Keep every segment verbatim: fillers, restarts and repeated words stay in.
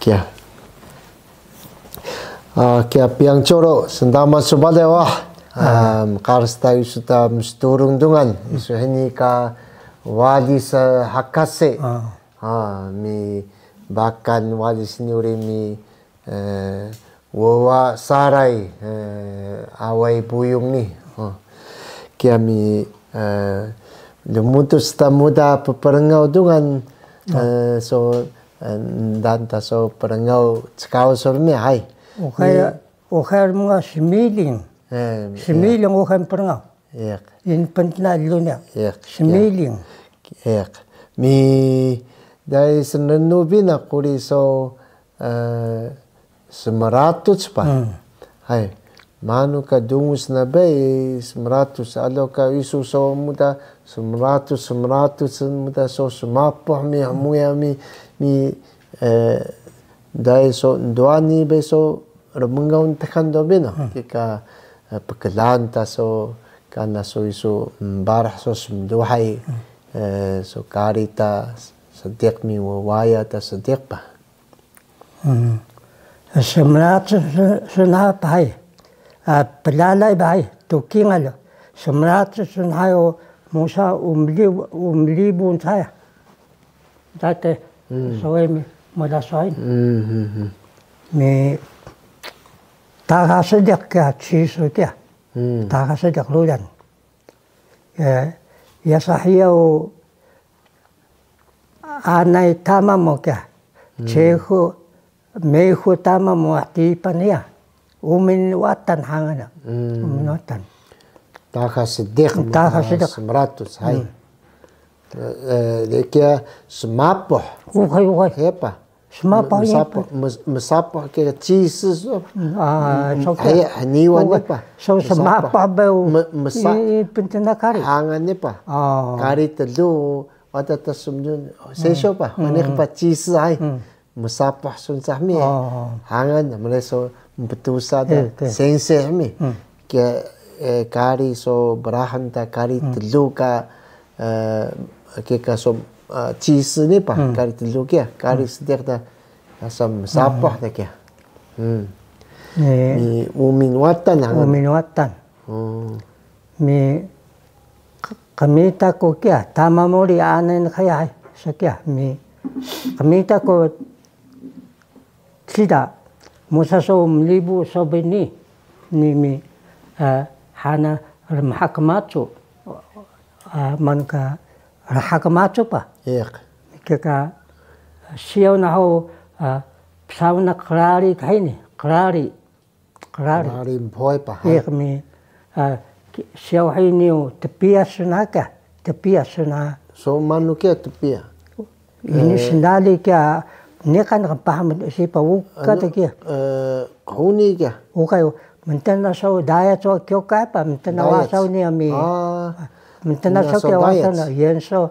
Ya. Ah, kiya Piyang Coro, sndama su bale wa. Ah, mqaras ta isu ta msturung dungan. Isu hini ka walis hakase. Ah, mi Bakan walis ni uri mi, eh, Wawa Saray, eh, Away Buyung ni. Oh. Kiya mi, eh, lmutus ta muda pprngaw dungan, eh, so, eh, ndaan ta so prngaw ckaw so rmi, hay. Uxay, uxay rmngaw smiling. Eh, smiling uxay prngaw. Iq. In pntna lu niya. Iq. Smiling. Iq. Mi dai snrnu bi na quri so, eh, smratuc pa. Hmm. Hay. Manu ka dungus na bay smratuc, alo ka isu so muda smratuc, smratuc muda so smapuh mi, muya mi, mi, eh, dai so nduani bay so rmngaw ntxan do bi na. Hmm. Kika, eh, pklaan ta so kana so isu mbarah so smduhay, eh, so kari ta sediq mi waya ta sediq pa. Hmm. Smratuc sun-, sun ha pa hay. Ah, plalay ba hay. Tukingal. Smratuc sun hay o musa umli-, umlibu saya. Date, hmm, soe mi, mada soe. Hmm, hmm, hmm. Mi, taga sediq kiya, cisu kiya. Hmm. Taga sediq rudan. Eh, yasa hiya o anay tama mu kiya. Hmm. Cehu, mehu tama mu tipan hiya. Umin Watan hangan na. Hmm. Umin Watan. Taga sediq, taga sediq. Smratuc, hay. Hmm. Eh, de kiya smapuh. Uxay, uxay. Hepa. Smapuh, msapuh, mes-, msapuh kiya cisu so. Ah, so kiya. Hay, hniwa ni pa. So smapuh ba u. Me-, mesa-, i, i pntna kari. Hangan ni pa. Oh. Kari tlu, wada ta smdun. Sesyo pa. Hmm. Mani pa cisu hay. Hmm. Msapuh sun cah mi. Oh. Hangan, mreso mptusa da. Eh, eh. Senseh mi. Hmm. Kiya, eh, kari so brahan ta kari, hmm, tlu ka, eh, kika so, eh, cisu ni pa, hmm, kari tlu kiya, kari, hmm, sediq da, asam msapuh, hmm, da kiya. Hmm. Eh. Mi Umin Watan hangan. Umin Watan. Oh. Mi q-, qmita ku kiya, tama mu uri anay naq hiya, hay, so kiya, mi qmita ku cida, musa so mlibu so bi ni, ni mi, eh, hana rmhak macu, eh, manu ka rhak macu pa. Iq. Kika siyaw na hug, eh, psaun na qrari ka hini, qrari. Qrari. Qrari mphoy pa, hay. Iq mi, ah, ki-, siyaw hini o tpiyas na ka, tpiyas na. So manu kiya tpiya? Ini, eh, sendali kiya, niqan ka paham si pa uka, anu, ta kiya. Eh, qhuni kiya. Uka yo, mntena so daya so kyo ka pa, mntena, daya, wasaw niya mi. Ah. Mntena so kiya wasaw na, yen so,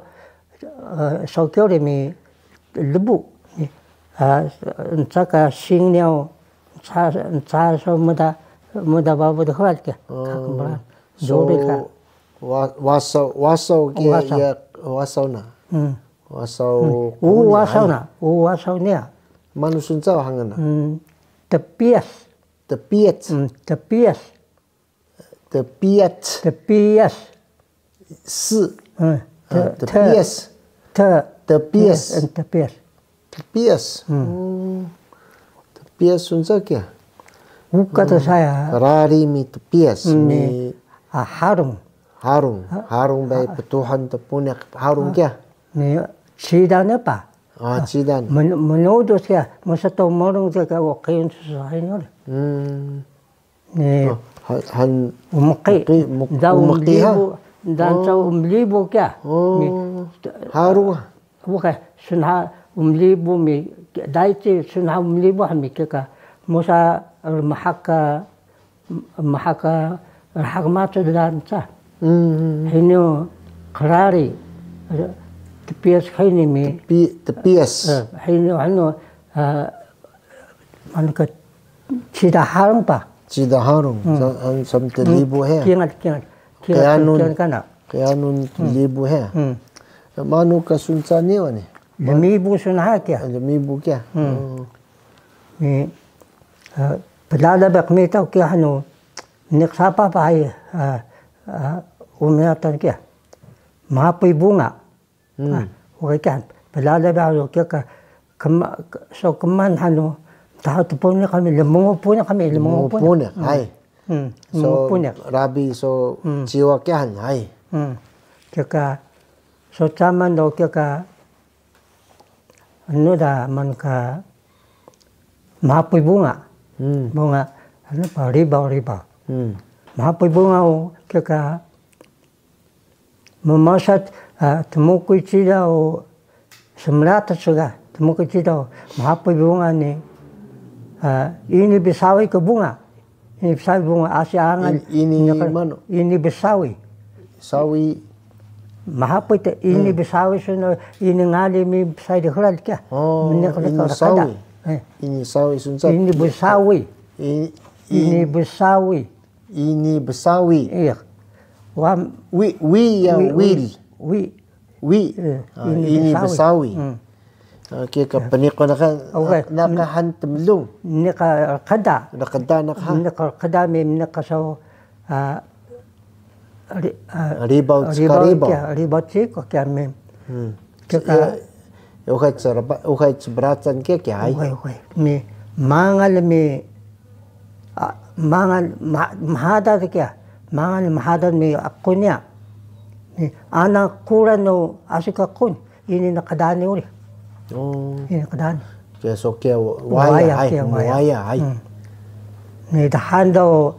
eh, so kyo ri mi, lbu. Ni, ah, nca ka sing niya o, nca, nca so muda, muda babu de huwal ke. Oh. Ka kmbaran. So, duri ka. Wa-, wasaw, wasaw ke, wasaw. Ya, wasaw na. Hmm. Wasaw, hmm, qhuni, wasaw, ay, na. U wasaw niya. Manu sun cah hangan na. Hmm. Tpiyas. Tpiyas. Hmm, tpiyas. Tpiyas. Tpiyas. S. Hmm. Ah, te-, tpiyas. Te-, tpiyas. Hmm, tpiyas. Tpiyas. Hmm. Oh. Tpiyas sun cah kiya? Uka ta saya. Qrari mi tpiyas, hmm, mi, ah, harung. Harung. Ha-, harung bay, ha-, ptuhan tpuniq harung, ah, kiya? Mi cida ne pa. Ah, cida ne. Men-, mnudus kiya, msa to mrung de ka, o qiyun su sa hini uri. Hmm. Ni, oh, ha-, han-, umqi, mqi-, maq-, da umqi, ha? Umlibu, da, oh, nca umlibu kiya. Oh. Mi, harung, ha? Uka, sun ha umlibu mi, daici sun ha umlibu ha mi kika. Musa rmhak ka, rmhak ka, rhak macu da nca. Hmm, hmm, hmm. Hini o qrari, r-, tpiyas hini mi. Tpi-, tpiyas. Eh, hini o, hini o, eh, Manu ka cida harung pa? Cida harung. Hmm. Sa-, an-, sam tlibu he. Kingal, kingal. Kingal, kingal kana. Qyanun tlibu he. Hmm. Manu ka sun cah ni wani? Lmibu sun ha kiya. Lmibu kiya. Hmm. Oh. Ni, eh, plala bi qmita kiya hnu, niq sapah pa hay, eh, eh, umiyatan kiya. Mhapuy bunga. Hmm. Ah, uka kiya, plala bi hnu kiya ka, kma-, so kman hnu, taha tpuniq qami, lmngu puniq qami, lmngu puniq. Lmngu puniq, hmm. Hay. Hmm, so, lmngu puniq. Rabi so, hmm, ciwa kiya han, hay. Hmm. Kiya ka, so caman do kiya ka, anu da man ka mhapuy bunga. Hmm. Bunga, anu pa, ribaw, ribaw. Hmm. Mhapuy bunga o kiya ka, mmasat, ah, tmukuy cida o smratas ga, tmukuy cida o mhapuy bunga ni, ah, ini bsawi ka bunga. Ini bsawi bunga, asi angal. In-, ini manu? Ini bsawi. Sawi. Mhapuy ta, ini bsawi sun, ini ngali mi bsawi di hlal kiya. Oh, ini sawi. Eh. Ini sawi sun sa. Ini bsawi. Ini, ini bsawi. Ini bsawi. Iya. Wi, wi ya, wil. Wi. Wi. Eh, ah, ini bsawi. Hmm. Ah, kiya ka peniqun naq ka, naq ka han tmlung. Niq ka rqda. Rqda naq ka han. Niq ka rqda mi, niq ka so, ah, ri-, ah, ribaw cika ribaw. Ribaw cika, ribaw cika kiya mi. Hmm. Kiya ka, uxay cbratan kiya, kiya hay. Uxay, uxay. Mi, mangal mi, ah, mangal, ma-, mhadad kiya. Mangal mhadad mi aqun niya. Mi, ana quran o asi ka quran. Ini na qdani uri. Oh. Ini qdani. Kiya so kiya waya, waya, hay, kiya waya. Waya, hay. Hmm. Ni dhan do,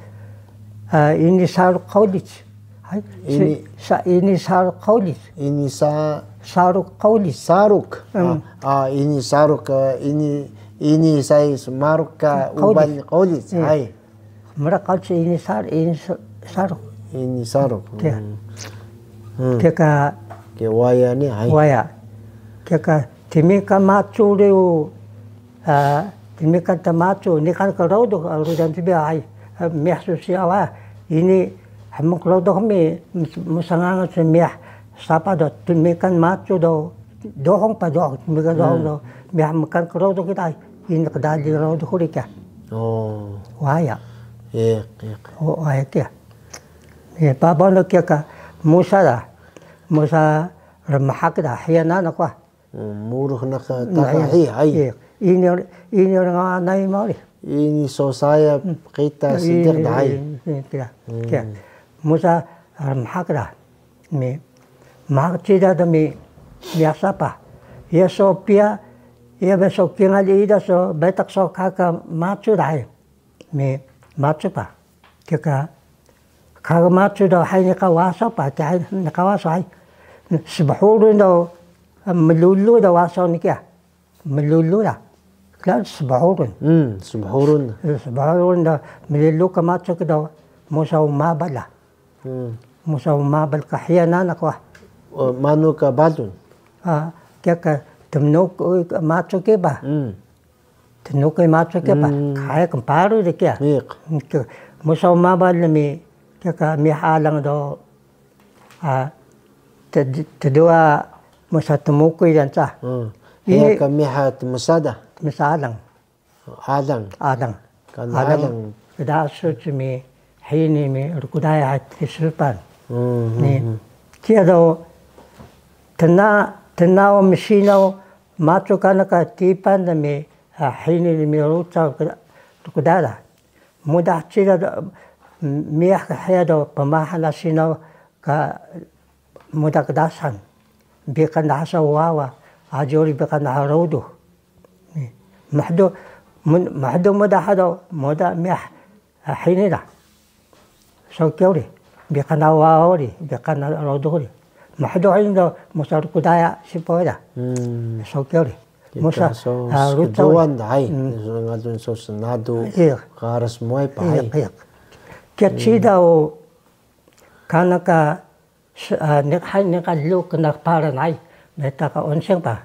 ah, ini saruk qawlic. Hay. Ini sa-, ini saruk qawlic. Ini sa- Saruk qawlic. Saruk. Hmm. Ah, ah, ini saruk, ah, ini, ini sai smaruk ka qawlic. Uban qawlic. Iya. Hay. Mraq qawlic ini sar-, ini sa-, saruk. Ini saruk. Kiya. Hmm. Hmm. Kiya ka. Kiya waya ni, hay. Waya. Kiya ka tmikan macu riu, ah, tmikan ta macu, niqan ka rodux, ah, rudan tbiyaw, hay. Ah, miyah su siya wa. Ini hmuk rodux mi, mus-, msngangan su miyah sapah do, tmikan macu do, dohong pa dohong, tmikan dohong do, miyah mkan ka rodux kita, hay. Ini qdali rodux uri kiya. Oh. Waya. Iq, iq. O, waya kiya. Ye, papaw na kiya ka musa da. Musa rmhak da, hiya nanaq wa. Hmm, murux naq ka taka hiya, hay. Ye, ini, ini rnga nay mari. Ini so saya kita sediq da, hay. Ini, ini, kiya, kiya. Musa rmhak da. Mi, mhak cida da mi, miyah sapah. Iya so piya, iya ba so kingal ida so, bitaq so kaka macu da, hay. Mi, macu pa. Kika, kaka macu do hay niqan waso pa, ki hay niqan waso hay. Sbhurun do, mlulu do waso ni kiya. Mlulu da. Kla sbhurun. Hmm, sbhurun. Sbhurun do, mlulu ka macu ki do, musa mabal da. Hmm. Musa mabal ka hiya nanaq wa. O, manu ka balun? Ah, kiya ka tmnuk, o, macu ki ba. Hmm. Tnukuy macu kiya pa, kaya kmparu de kiya. Iq. Musa mabal mi, kiya ka miyah alang do, ah, ted-, tduwa musa tmukuy dan ca. Hmm. Ini hiya ka miyah tmsada. Tmsa alang. Alang. Alang. Kan alang. Alang. Kdasuc mi, hini mi, rkdaya ha tisupan. Hmm, hmm, hmm. Ni, kiya do, tna, tnaw msinaw, macu kana ka tipan da mi, ah, hini mi ruca rkdaya. Muda cida do, miyah ka hiya do pmahan asinaw ka muda kdasan. Biqan daha so wawa, aji uri biqan daha rodux. Mhdu, mun-, mhdu muda hado, muda miyah, ah, hini da. So kiya uri, biqan daha wawa uri, biqan daha rodux uri. Mhdu hini do, musa rkdaya sipaw da. Hmm. So kiya uri. Musa, so, ah, ruca skduwan da, hay. Hmm. So ngalun so snadu, iya, qaras muway pa, hay. Iya, iya. Kiya cida o, kana ka, s-, ah, niq-, hay, niqan lu knaaq Paran, hay. Meta ka onseng pa.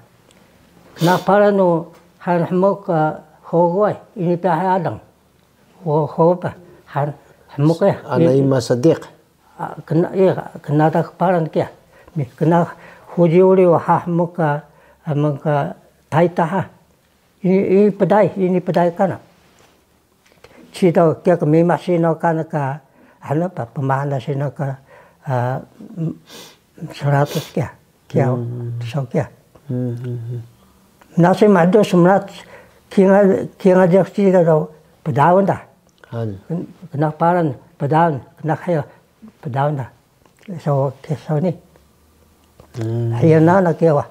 Knaaq Paran o, han hmuk, ah, hogo, hay. Ini pa hay alang. Ho-, hogo pa. Han hmuk, ya. Ana ima Sadiq. Ah, kna-, iya, knaaq Paran kiya. Mi, knaaq Huji uri wa ha hmuk ka, hmuk ka Tayta ha. Ini, ini pdai, ini pdai kana. Cida kiya ka mimah sinaw kana ka, ano pa, pemanas sinaw ka, ah, m-, seratus kiya. Kiya, Hmm. so kiya. Hmm, hmm, hmm. Nasi madu semeratus, kingal, kingal dia cida do, pdaun da. Han. Kena paran, pdaun, kena khaya, pdaun da. So, kiya so ni. Hmm. Hiya nana kiya wa.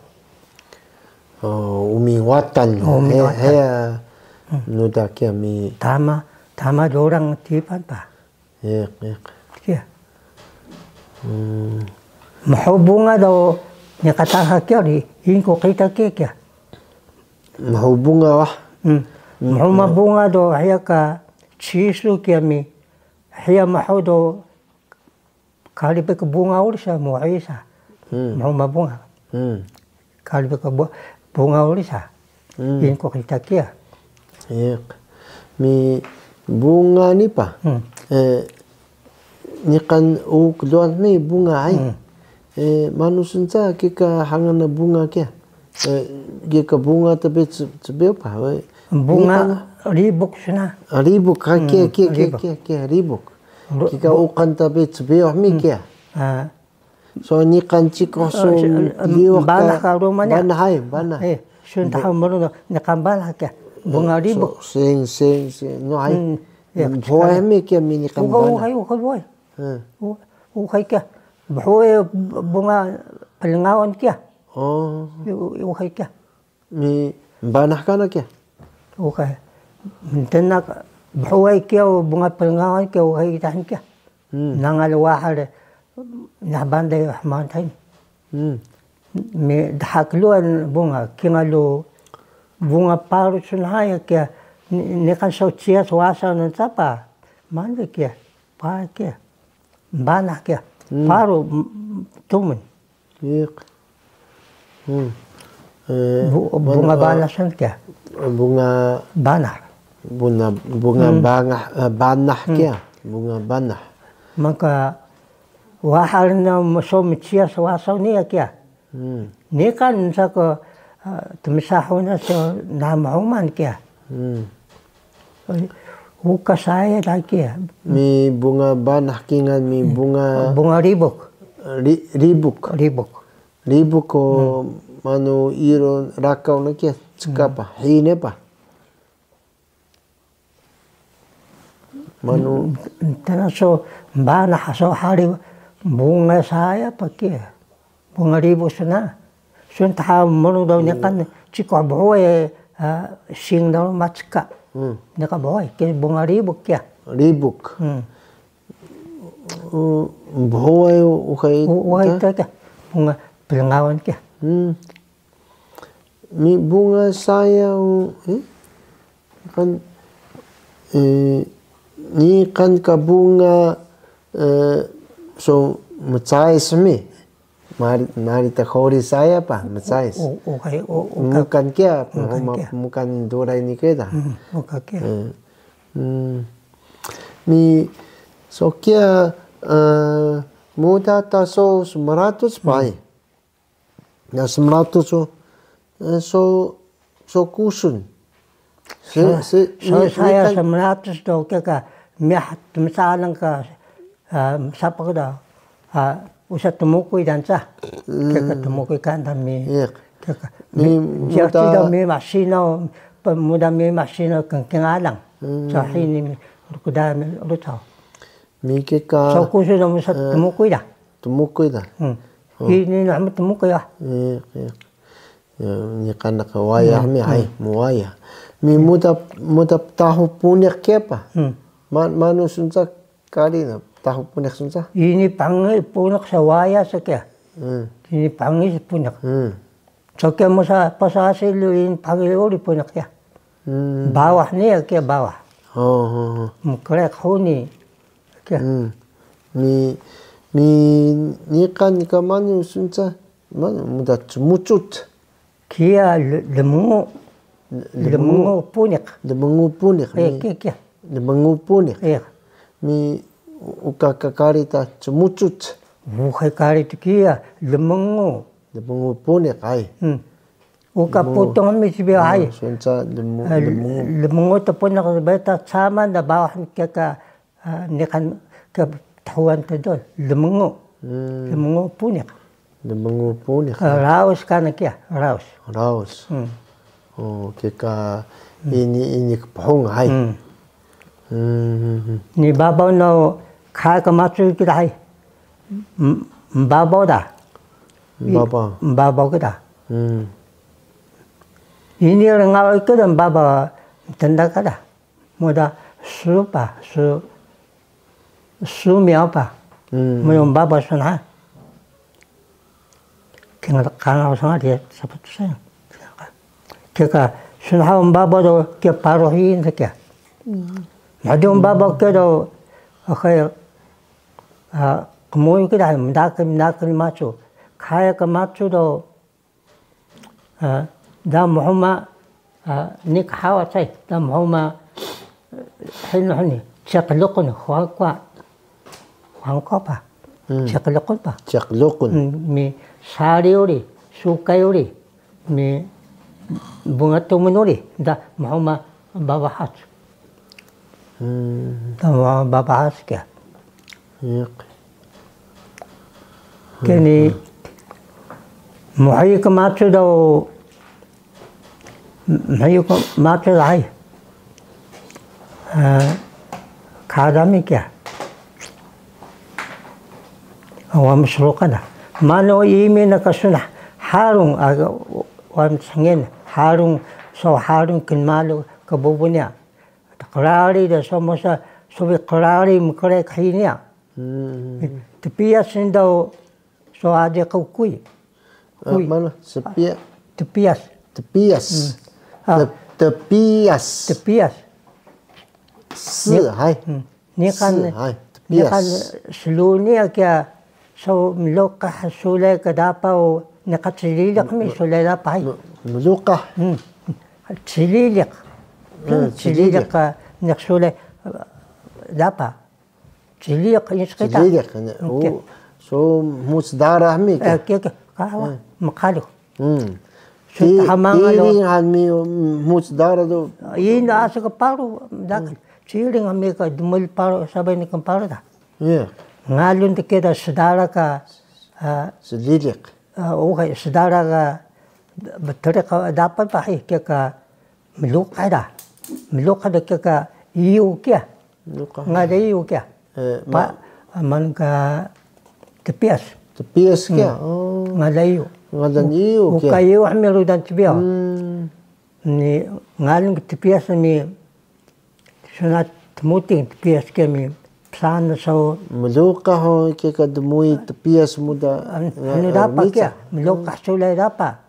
Oh, umi Watan. Umi He-, Watan. Heya, Hmm. Nuda kiya mi. Tama, tama dorang tipan pa. Iq, iq. Kiya. Hmm. Mhu bunga do, ni kata ha kiya di, ingko kita kiya kiya. Mhu bunga wa. Hmm. Hmm. Mhu ma bunga do, hiya ka cisu kiya mi. Hiya mhu do, Kari bi ka bunga uri sa, muhi sa. Hmm. Mhu ma bunga. Hmm. Kari bi ka bu-, bunga uri sa. Hmm. Ingko kita kiya. Iq. Mi bunga ni pa. Hmm. Eh, niqan u keluar mi bunga ai. Hmm. Eh, manu senca kika hangan na bunga kiya. Eh, kika bunga tabe ce-, cebeo pa. Eh, Bunga niqan ribuk sna. Ah, ribuk, ha, Hmm, kiya, kiya, kiya, ribuk. Kiya, kiya, ribuk. Ru-, Kika bu- uqan tabe cbeyo mi Hmm. kiya. Ah. So niqan cikuh Ah, so si-, ah, liwah banah ka ka ruma niya. Banah ay, banah. Eh, sun Bu- tahu mrun do, niqan banah kiya. Bunga Eh, ribuk. So, sing, sing, sing. No ay. Hmm, ya, Buhay sekali. Mi kiya mi niqan Uka, banah. Uka, uka, buhay. Hmm. U-, uka kiya. Buhay, bu-, bunga pelengawan kiya. Oh. U-, uka kiya. Mi banah kana kiya? Uka. Mntena ka, bhuway kiya o bunga pngawan kiya, uka itahan kiya. Hmm. Nangal wahal, nah banday hmaan tahin. Hmm. Mi dha kluan bunga, kingal bunga paru sun haya kiya, ni-, niqan so ciya so wasa nan sapa. Mande kiya, pa kiya. Banah kiya. Hmm. Paru, m-, tumun. Iq. Hmm. Eh, Bu-, bunga mana, banah sun kiya. Bunga Banah. Bunga, bunga Hmm. bangah, eh, banah Hmm. kiya. Bunga banah. Maka wahal na so mciya so wasaw niya kiya. Hmm. Niqan sa ko, eh, tmsahu na so nama uman kiya. Hmm. Uka saya lagi ya. Mi bunga banah kingal mi Hmm. bunga Bunga ribuk. Ri-, ribuk. Ribuk. Ribuk ko Hmm. manu iro rakaw na kiya, ceka Hmm. pa, hini pa. Manu Tana so banah so hari bunga saya pa kiya. Bunga ribuk sna. Sun taha mrun do Hmm. niqan cikuh bhuway, ah, sing do macka. Hmm. Niqan bhuway, kiya bunga ribuk kiya. Ribuk. Hmm. Uh, bhuway uka ita? U-, uka ita kiya. Bunga pngawan kiya. Hmm. Mi bunga saya, eh? Kan, eh, niqan ka bunga, eh, so mcais mi. Mari, mari ta hori saya pa, mcais. U-, u-, uka, u-, uka. Mukan kiya, Mukan kiya. Mukan duray ni keda. Hmm, uka kiya. Eh, hmm. Mi, so kiya, eh, muda ta so smratus pa, eh? Hmm. Na smratus so, eh, so, so kusun. Se-, So, se-, so ni-, saya niqan smratus do kiya ka miyah tmsalan ka, ah, sapa ka da, ah, usa tmukuy dan sa. Hmm. Kiya ka tmukuy ka dan mi. Iya. Kiya ka Mi mi-, muda jiyax cida mi masinaw, pa-, muda mi masinaw kngking alang. Hmm. So hini mi, rukuda mi, rucaw. Mi kiya ka So kusun do musa eh, tmukuy da. Tmukuy da. Hmm. Oh. Ini nah tmukuy ya. Iya, iya. Ya, niqan ka wayah Hmm, mi, hay, hmm. Mu wayah. Mi Hmm. muda, muda ptahu puniq kiya pa. Hmm. Ma-, manu sunca kari na ptahu puniq sunca. Ini pangi puniq sa wayah sa kiya. Hmm. Ini pangi puniq. Hmm. So kiya musa pasa asi lu ini pangi uri puniq kiya. Hmm. Bawah niya kiya bawah. Oh, oh, oh. Mkrek huni. Kiya. Hmm. Mi, mi niqan ka manu sunca, manu muda cmucut. Kiya l-, lmngu. L-, lmngu. Lmngu puniq. Lmngu puniq, Eh, mi. Kiya, kiya. Lmngu puniq. Eh. Mi uka ka kari ta cmucut. Uka kari ta kiya, lmngu. Lmngu puniq, ay. Hmm. Uka putung mi cbiyaw hay. Lmngu, lmngu tpuniq, beta caman da bawah kika niqan ka thuwan tdo, lmngu. Lmngu puniq. Lmngu puniq. Raus kana kiya, raus. Raus. Kika ini, ini kphung hay. Ni babaw no kha ka macu kida hay. Mbabaw da. Mbabaw. Mbabaw kida. Ini rngaw kida mbabaw tenda kada. Muda su pa, su, su miyaw pa. Muda mbabaw su na. Kingal kana sana dia sapat saya. Kika su na mbabaw do kia paruh ini kia. Madu mbabaw kia do, okay, kmuyu kida mdakil, mdakil macu. Kaya ka macu do, da mhuma, ni khawa sai, da mhuma, hini hini, ciq luqun, huwangkwa. Huwangkwa pa. Ciq luqun pa. Ciq luqun. Mi sari uri, sukay uri, mi bunga tumun uri, da mhuma babaw hac. Tama babahas ka. Kini, mhuyu ka macu do, mhuyu ka macu do hay. Kadami ka. Awa msruqa na. Manu imi na ka sun harung, wa msngin harung, so harung knmalu ka bubu niya. Qrari da so mosa, so bi qrari mkray ka hini ya. Tpiyas ndo so aji ka kuy. Kuy. Mana? Sepiya-, tpiyas. Tpiyas. Tep-, tpiyas. Tpiyas. Si, hay. Niqan, si, hay, tpiyas. Niqan sluni ya kiya So mluqah sulay ka dapa o, niqan cliliq mi sulay dapa hay. Mluqah. Cliliq. Cliliq ka niq sulay dapa. Cliliq ini skita. Cliliq. So hmuc dara mi ka. Kiya, kiya. Kawa mqalux. Tiring han mi hmuc dara do. Ina asa ka paru dakal. Tiring han mi ka dmul paru, sabay niqan paru da. Ngalun ta kida sdara ka, sdiliq. Uxay sdara ka btriq ka dapa pa hay, kiya ka mluqah da. Mluqah da kiya ka iyu kiya. Ngalan iyu kiya. Pa, man ka tpiyas. Tpiyas kiya. Ngalan iyu. Ngalan iyu kiya. Uka iyu hmi rudan cbiyaw. Ni ngalun ka tpiyas mi Suna tmuting tpiyas kiya mi psaan saw. Mluqah o kiya ka dmuuy tpiyas mu da. Anu dapa kiya, mluqah sulay dapa.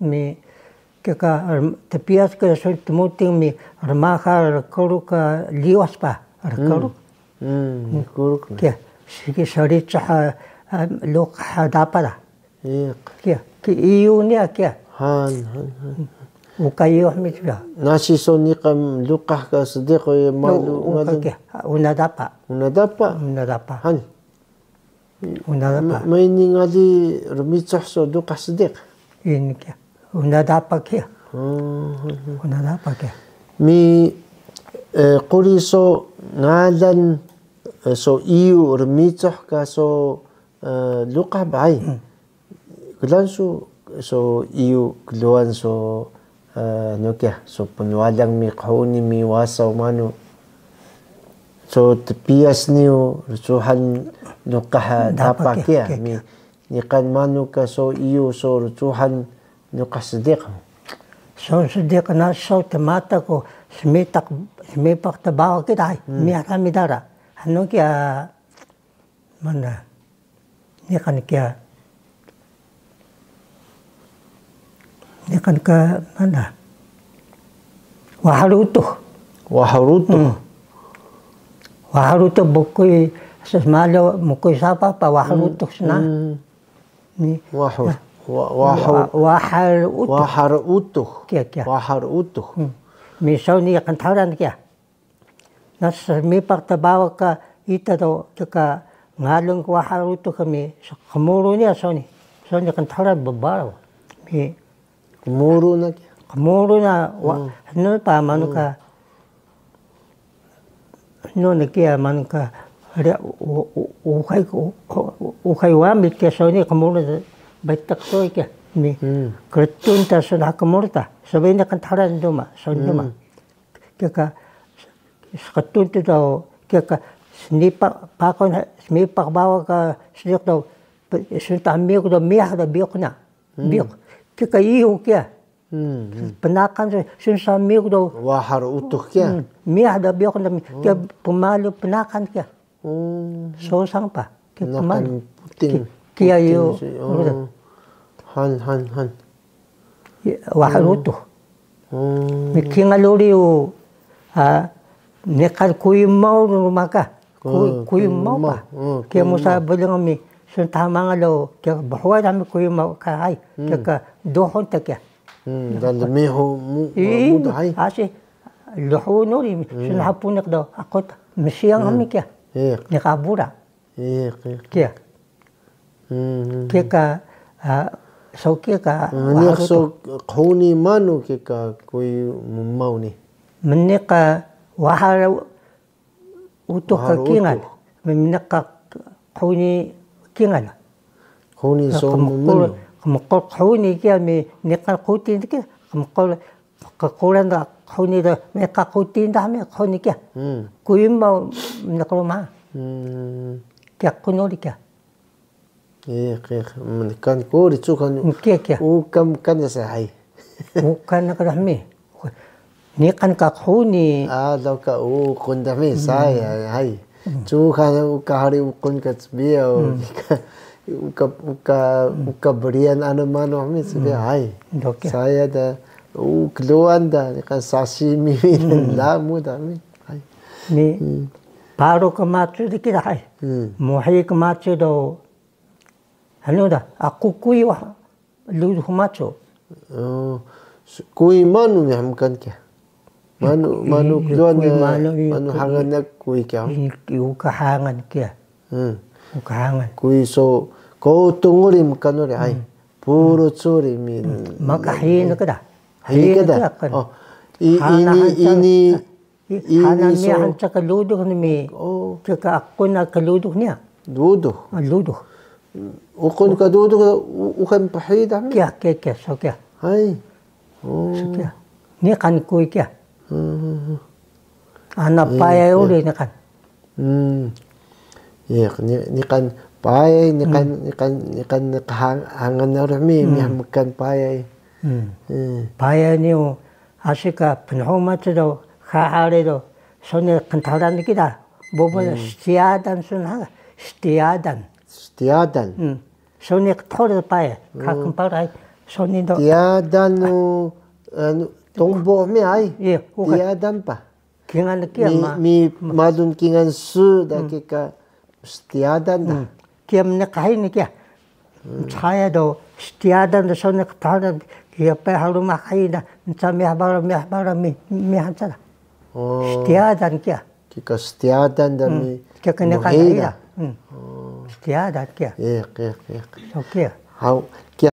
Mi kiya ka tpiyas kiya sun tmuting mi rmaha rkuruk ka liwas pa, rkuruk. Rkuruk na. Kiya, sigi saricuh, luqah dapa da. Kiya, ki iyu niya kiya. Han, han, han. Uka iyu hmi kiya. Nasi so niqan luqah ka sediq o malu. Uka ngalun kiya, una dapa. Una dapa. Una dapa. Han. Una dapa. Ma ini ngali rmicuh so luqah sediq. Ini kiya. Una dapa kiya. Una dapa kiya. Mi quri so ngalan so iyu rmicuh ka so luqah bay. Klan su so iyu klwaan so, anu kiya, so pnwalang mi qhuni mi wasaw manu. So tpiyas niyu rcuhan luqah dapa kiya, mi niqan manu ka so iyu so rcuhan luqah sediq. So sediq na so tmata ku smitaq, smipaq tbawa kiya hay, miyah kami dara. Anu kiya, Mana? Niqan kiya. Niqan ka mana? Wahar Utux. Wahar Utux. Wahar Utux bukuy smalu, bukuy sapah pa Wahar Utux na. Ni. Wahar. Wahar Utux. Wahar Utux. Kiya, kiya. Wahar Utux. Misaw niqan tharan kiya. Na smipaq tbawa ka ita do, kika ngalun ka Wahar Utux kami, qmuru niya soni, soni qntara bbaraw. Mi Qmuru na kiya. Qmuru na, wa, hnu pa manu ka, hnu na kiya manu ka, uxay, uxay wami kiya soni qmuru na, bitaq soi kiya. Mi, krtun ta sona qmuru ta, so bini qntharan duma, soni duma. Kiya ka, sqtun tu do, kiya ka, snipa, pakun, smipa bawa ka, sniq do, sun ta miyuk do, miyah do, biyuk na. Biyuk. Kiya ka iyu kiya. Pnakan so, sun sa miyuk do. Wahar utux kiya. Miyah do biyuk na, kiya pmalu pnakan kiya. Sosang pa. Kiya pmalu. Kiya iyu. Han, han, han. Wahar utux. Mi kingal uri u, niqan kuyu maw ruma ka. Kuyu maw pa. Kiya musa bdnga mi, sun tama nga do, kiya bhuwa dami kuyu maw ka hay. Kiya ka duhun ta kiya. Dan dmihu muda hay. Asi, luhun uri, sun hapuniq do, aku ta, msiyang ami kiya. Niqa bura. Kiya. Kiya ka, so kiya ka, niq so qhuni manu kiya ka kuyu mmaw ni. Mniq ka wahar utux ka kingal. Mniq ka qhuni kingal. Qhuni so mmaw. Qmqul qhuni kiya mi niqan qutin kiya. Qmqul Qquran da qhuni da, meka qutin da me qhuni kiya. Kuyu maw mniq ruma. Kiya qnuri kiya. Mnkan quri cukan. Kiya kiya. Uka mkan sa hay. Uka na ka dami. Niqan ka qhuni. Ado ka uqun dami saya hay. Cukan uka hari uqun ka cbiyaw. Uka, uka, uka brian anu manu mi cbiyaw hay. Saya da Uklowaan da, niqan sashimi lamu da mi. Hay. Mi paru ka macu di kida hay. Muhi ka macu do. Anu da, aku kuyu wa ludu ka macu. Kuyu manu mi hmkan kiya. Manu, manu klowaan da, manu hangan na kuyu kiya. Uka hangan kiya. Uka hangan. Kuyu so, ko tunguri mkan uri hay. Puru curi mi. Maka hiyi na kida. Hiyi kida. Ini, ini, ini hana so miya hanca ka ludux ni mi. Kika aku na ka ludux niya. Ludux. Ludux. Uqun ka ludux, ukan pahida mi. Kiya, kiya, kiya, so kiya. Hay. So kiya. Niqan kuyu kiya. Ana payay uri niqan. Iya, niqan payay, niqan, niqan, niqan, niqan hangan na uri mi, mi hmkan payay. Payay ni u, asi ka pnhumac do, khahari do, so ni qntaran kida, bubu stiyadan sun ha, stiyadan. Stiyadan. So ni qthur payay, ka kmparay, so ni do. Stiyadan u, anu, tongbo mi ay. Iya, uka. Stiyadan pa. Kingal kiya mi, ma, mi madun kingal su da kika stiyadan da. Kiya mniq hay ni kiya. Saya do stiyadan da so ni qtaran kiya pe haru ma hay da. Nca miyah bara, miyah bara mi, miyah nca da. Stiyadan kiya. Kika stiyadan da mi. Kiya kena muhi da. Stiyadan kiya. Iya, kiya, kiya. So kiya. Haw, kiya